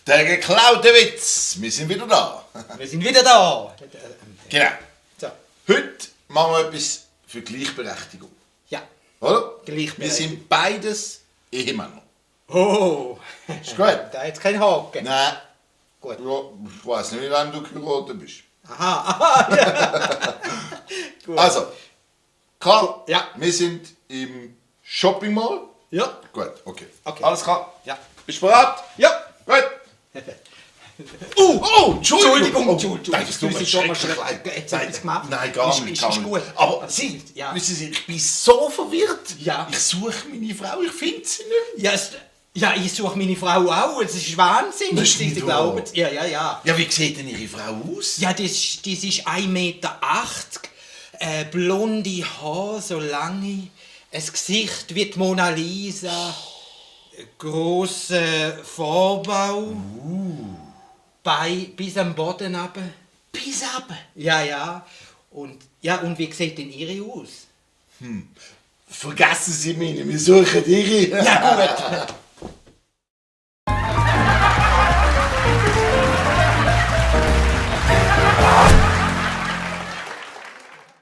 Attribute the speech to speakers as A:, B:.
A: Der geklaute Witz. Wir sind wieder da.
B: Wir sind wieder da.
A: Genau.
B: So.
A: Heute machen wir etwas für Gleichberechtigung.
B: Ja.
A: Oder?
B: Gleichberechtigung.
A: Wir sind beides Ehemänner.
B: Oh.
A: Ist gut?
B: Da hat es keinen Haken.
A: Nein.
B: Gut.
A: Ja, ich weiss nicht, wie lange du geheiratet bist.
B: Aha. Ja. Gut.
A: Also, Karl,
B: Ja.
A: wir sind im Shopping Mall.
B: Ja.
A: Gut, okay.
B: Okay.
A: Alles klar?
B: Ja.
A: Bist du bereit?
B: Ja.
A: Gut. Entschuldigung.
B: Entschuldigung.
A: Nein, das tut mir schrecklich leid.
B: Jetzt hat es gemacht.
A: Nein, gar
B: Ist-
A: nicht.
B: ist
A: Gar nicht.
B: gut.
A: Aber
B: Sie, ja.
A: wissen Sie, ich bin so verwirrt.
B: Ja.
A: Ich suche meine Frau, ich finde sie nicht mehr.
B: Ja, ich suche meine Frau auch. Es ist Wahnsinn.
A: Das ist
B: Sie
A: nicht
B: glauben
A: wahr.
B: es. Ja.
A: Ja, wie sieht denn Ihre Frau aus?
B: Ja, das ist 1,80 Meter. Blonde Haare, so lange. Ein Gesicht wie die Mona Lisa. Grosser Vorbau. Bein bis am Boden runter.
A: Bis ab.
B: Ja. Und wie sieht denn Ihre aus?
A: Vergessen Sie mich nicht, wir suchen Ihre.
B: Ja, gut.